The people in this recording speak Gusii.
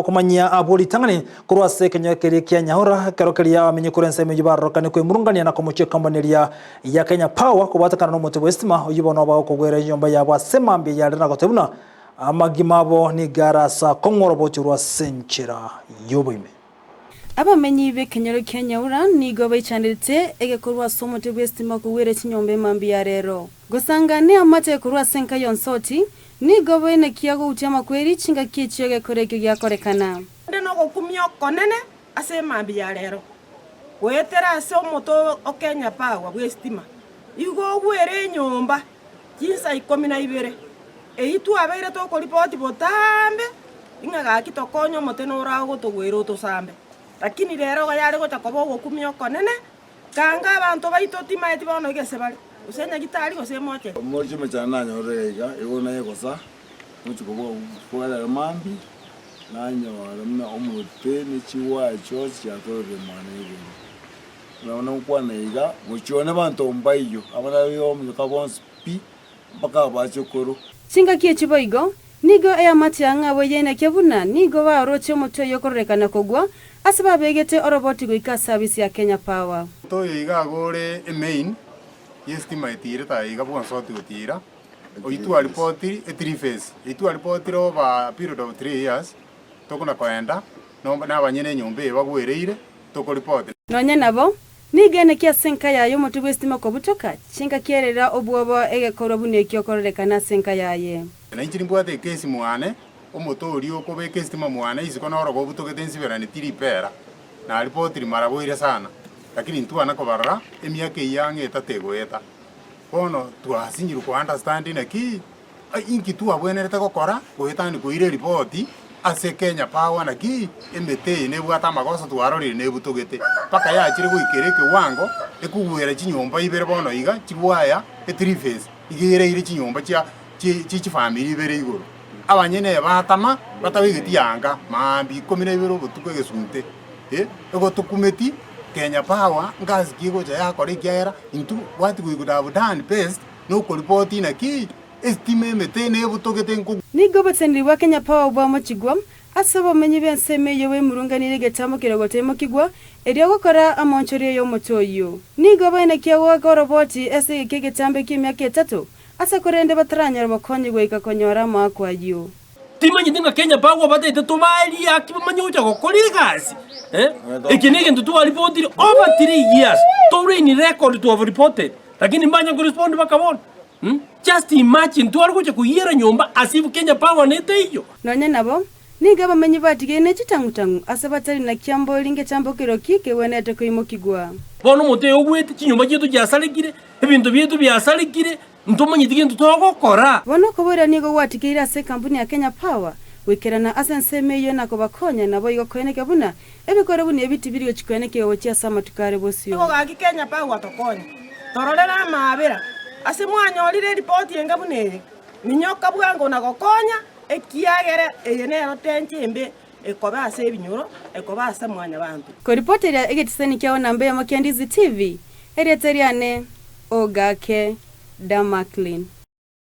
okomanyia abwo ritang'ani korwa ase ekenyoro keria kia Nyaura, ekero keria abamenyi korwa ensemo eyio barorokane kwemurungania na komochia ekampani eria ya Kenya Power kobwatekana nomote bw'esitima oyio bono bagokogwera enyomba yabo ase mambia yarire na gotebia buna amagima abo nigo are ase akong'u oroboti orwo ase enchera y'oboime. Abamenyi b'ekenyoro kia Nyaura nigo baichanderete egekorwa ase omote bw'esitima okogwera chinyomba emambia ya rero. Gosanga neamate korwa ase enka y'onsoti, nigo baenekia goutia amakweri chingaki echio egekora ekio giakorekana. Inde nogokumia okonene ase emambia ya rero, goetera ase omote o Kenya Power bw'esitima, igo ogwere enyomba chinsa ikomi na ibere, eyio twabeire tokoripoti botambe Ing'a gaki tokonye omote noro agotogwera otosambe. Lakini rero igo yare gocha koba ogokumia okonene, kanga abanto baito timaeti bono gese bare, gose nyagitari gose emocheri. Omochie emechando nanyorire iga, igo naye gosa, ngochia koboka kwarera mambia, nanyora buna omote ne chiwaya chionsi chiatorire mwane igoro. Buna bono ngokwana iga, gochia one banto mbaiyo, abana omonyoka bonsi pi, mpaka abachokoro. Chingaki echi boigo, Nigo eamate ang'e yenekia buna nigo baoroche omotwe oyo okororekana kogwa ase babegete oroboti goika ase abisi ya Kenya Power. Omonto oyo iga agore emain yesitima etiirete aye iga bwonsoti gotiira, oyio twaripotiri ethree phase, eyio twaripotire over a period of 3 years, tokona koenda na abanyene enyomba eye bagwereire tokoripoti. Nonya nabo, nigo enekia ase enka yaye omotwe bw'esitima kobutoka, chingaki erera obwoba egekorwa buna ekio okororekana ase enka yaye. Na inche nimbwate ekesi mwane, omote oria okobeka esitima mwane isiko noro gobutogete nsiberane tiripera, naripotiri maraboire sana, lakini ntwana kobarora emiaka eyio ang'e etato egoeta. Bono twasinyirwe ko understand naki inki twabwenerete gokora goetani koira eripoti ase Kenya Power naki emete eye nebwate amagoso twarorire nebutogete mpaka yachire goikera ekewango ekogwera chinyomba ibere bono iga chigwaya ethree phase iga ereire chinyomba chia chie chifamiri ibere igoro. Abanyene batama batabegeti yanga maambia ikomi na ibere obotuko egesunte eh, egotokumeti Kenya Power ngasi ki egocha yakora ekiagera intwe what we could have done best nokoripoti naki esitima emete nebutogete nko. Nigo oboteneneri bwa Kenya Power bwamochigwa ase obomenyi bw'ensemo eyio bwemurunganirie egetambo keria gotaimokigwa erio gokora amaonchorio y'omote oyio. Nigo baenekia goaka oroboti ase egeka egetambe ki'emiaka etato ase korende bataranyora bokonyi goika konyora amaakwa ayio. Timanyeti ng'a Kenya Power bataete tobae riaki bamanye gocha gokora egasi eh? Eke na egento twaripotire over 3 years tore in record to have reported lakini mbanya korespond mpaka bono mm? Just imagine tware gocha koiyera nyomba as if Kenya Power neteiyo. Nonya nabo, nigo abamenyi batigaire ne chitang'u-tang'u ase batari na kiambori ngetambo keroki kegwenerete koimokigwa. Bono omonto oyo ogwete, chinyomba chiaito chiasarekire, ebinto biaito biasarekire, ntomanyeti gento togokora. Bono okoboria nigo gwatigeire ase ekampuni ya Kenya Power goikerana ase ensemo eyio na kobakonya naboigo koenekia buna ebikoro buna ebi tibiri gochi koenekiwa gochia ase amatuko are bosio. Nigo gaki Kenya Power tokonye, tororere amaabera ase mwanyorire eripoti enga buna eye, minyoka bwango na gokonya, ekiagera eye nero tenche embe ekoba ase ebinyoro, ekoba ase mwanyabanto. Koripoteria egetisani kiao namba eyemo kia Ndizi TV, erieta riane Ogake Damaklin.